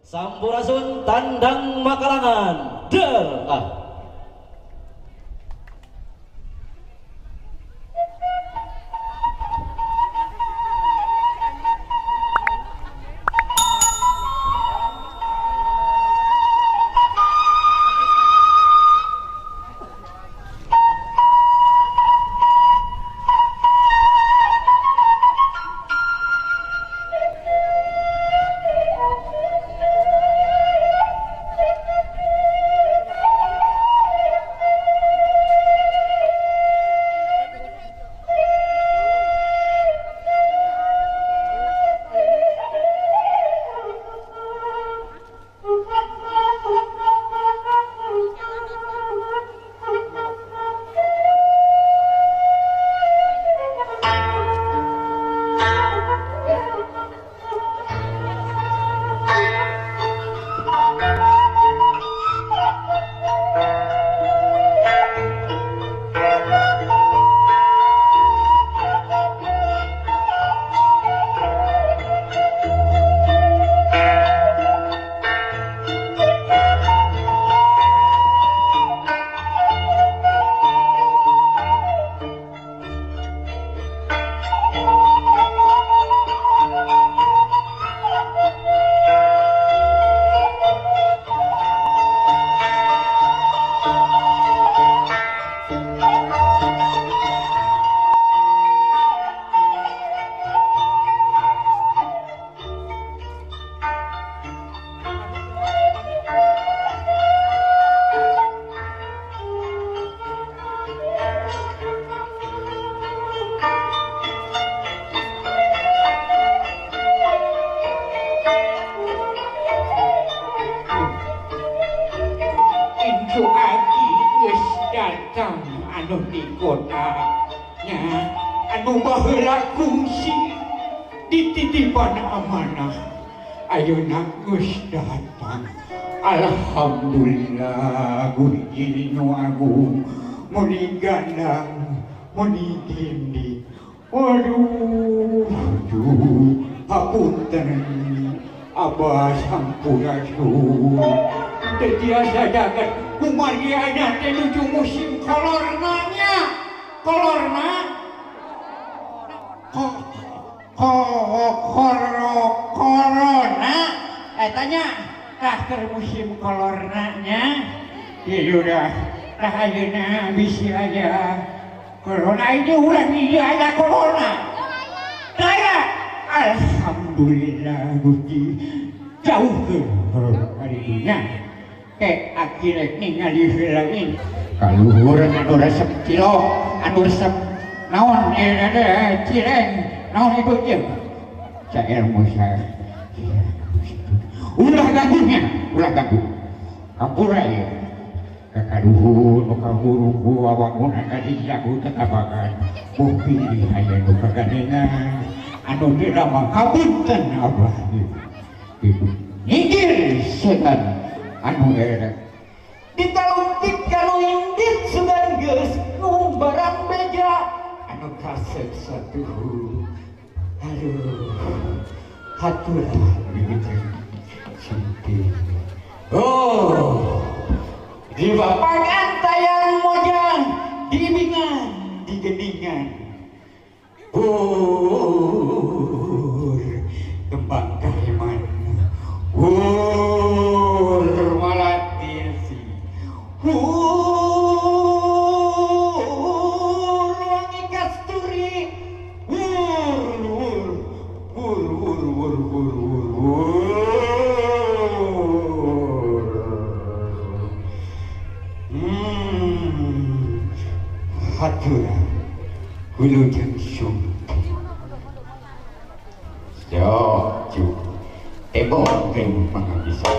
Sampurasun tandang makalangan. Der ah. Alhamdulillah Gusti nu agung muni gandang muni gindi. Aduh duh hapunten abah sampurasun teu tiasa daget kumargi aya teh nuju musim kolorna nya kolorna corona eta nya tah keur musim kolorna nya ieu dah tah ayeuna bisi aya corona ieu urang ieu aya corona taya alhamdulillah Gusti jauh ke corona dinya ke akhirnya ningali heula ini kaluhur anu resep cilok anu resep naon ieu cireng naon ieu ieu saelmu saya ulah ganggunya, ulah ganggu. Hampura ya. Kakaduhun, kahuruhu, awangun, angkadijaku, tetapakan. Bukti aya nu kagandengan, anu teu ramah kapunten abah. Ibu nyingkir setan anu erek. Ditalungtik kanu indit sugan geus ngumbaran beja anu kasep satuhu. Aduh, haturah begitu. Oh, di bapakan tayang mojang, di bingan, di geningan. Hur, kembang kariman. Hur, malatirsi. Hur, wangi kasturi. Hur, hur, hur, hur, hur, hur, hur, hur. Hatura wilujeng sumpi. Yo, cu. Tebong geng pangabisan.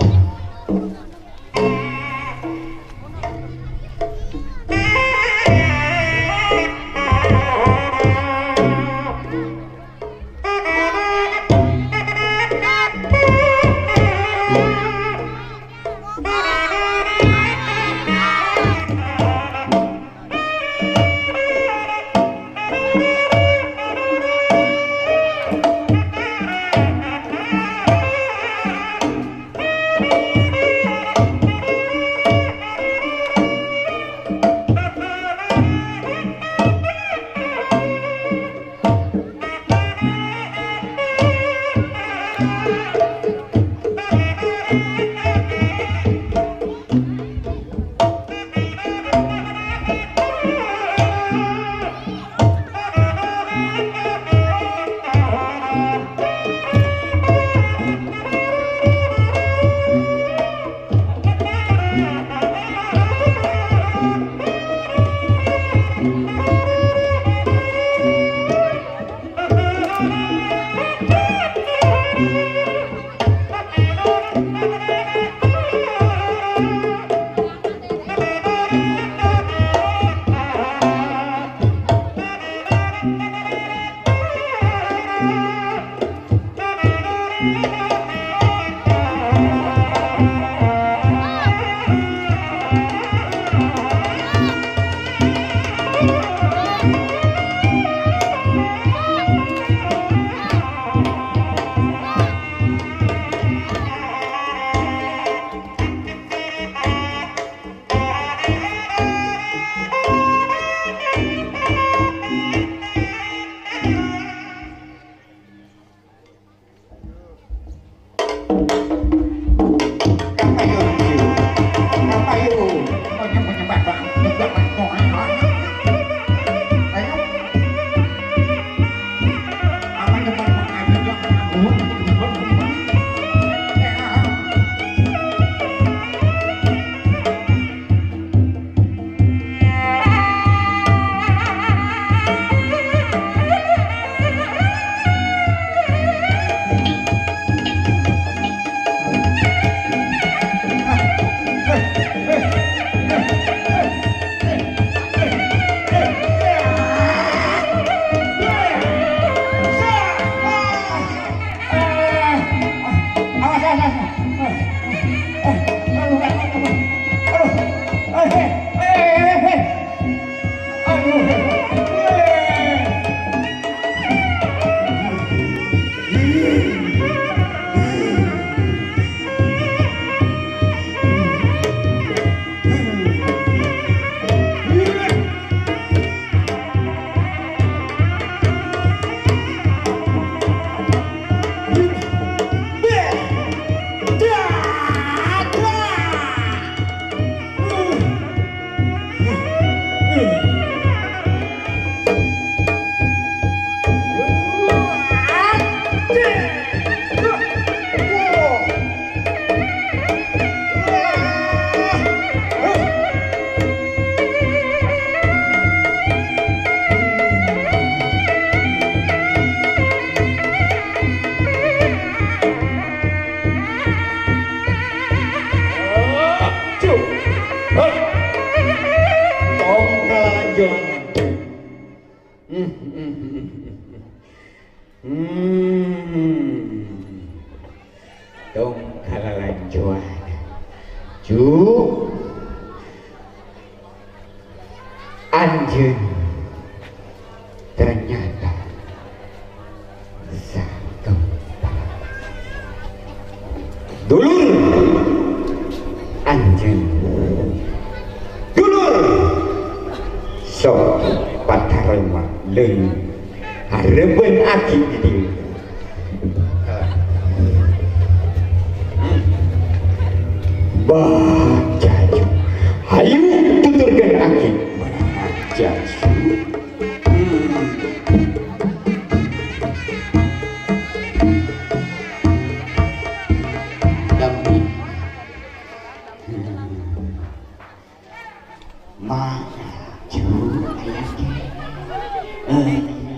Tong kalalanjuan. Cu anjeun ternyata sagempa. Dulur anjeun. Dulur sok patarema leung hareupeun aki di dieu. Baca hayu tuturkeun aki. Baca Dambi maju aya ge.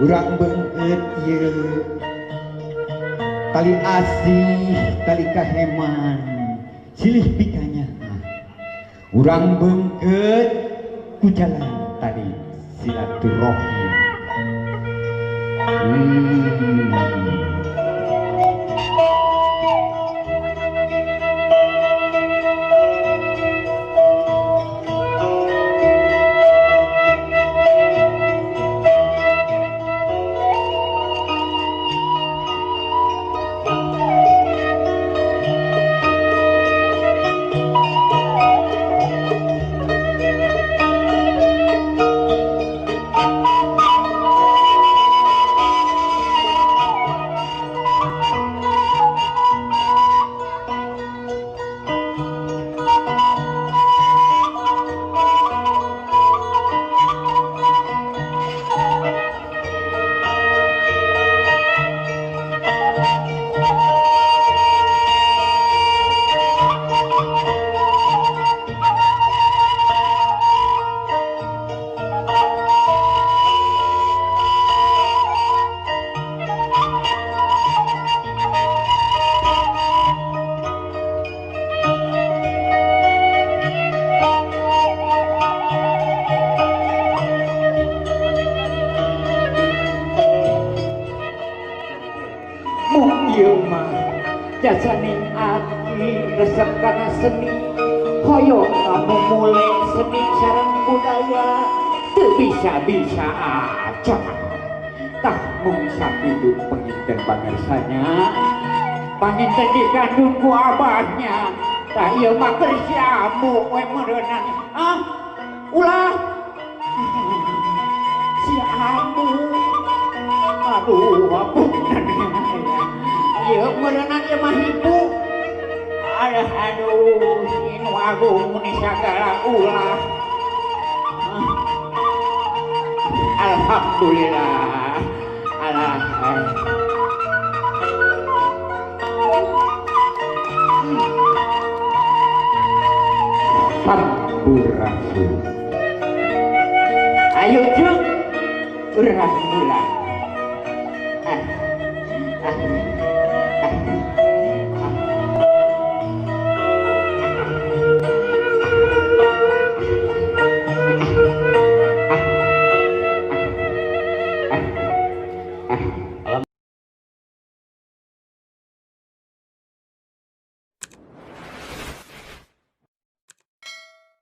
Urang beungkeut ieu tali asih tali kaheman silih pikanya urang beungkeut ku jalan tali silaturahim. Jajaning aki resep kana seni hoyong ngamumule seni sareng budaya teu bisa-bisa aja tah mung sakitu panginten pangersanya panginten dikandung ku abahnya tah ieu mah keur siamu we meureunana ah ulah si amu aduh apunten ieu meureunana ieu mah ibu aduh aduh inu agung muni sagala ulah Alhamdulillah. Alah. Sampurasun. Ayo cuk, urang pulang.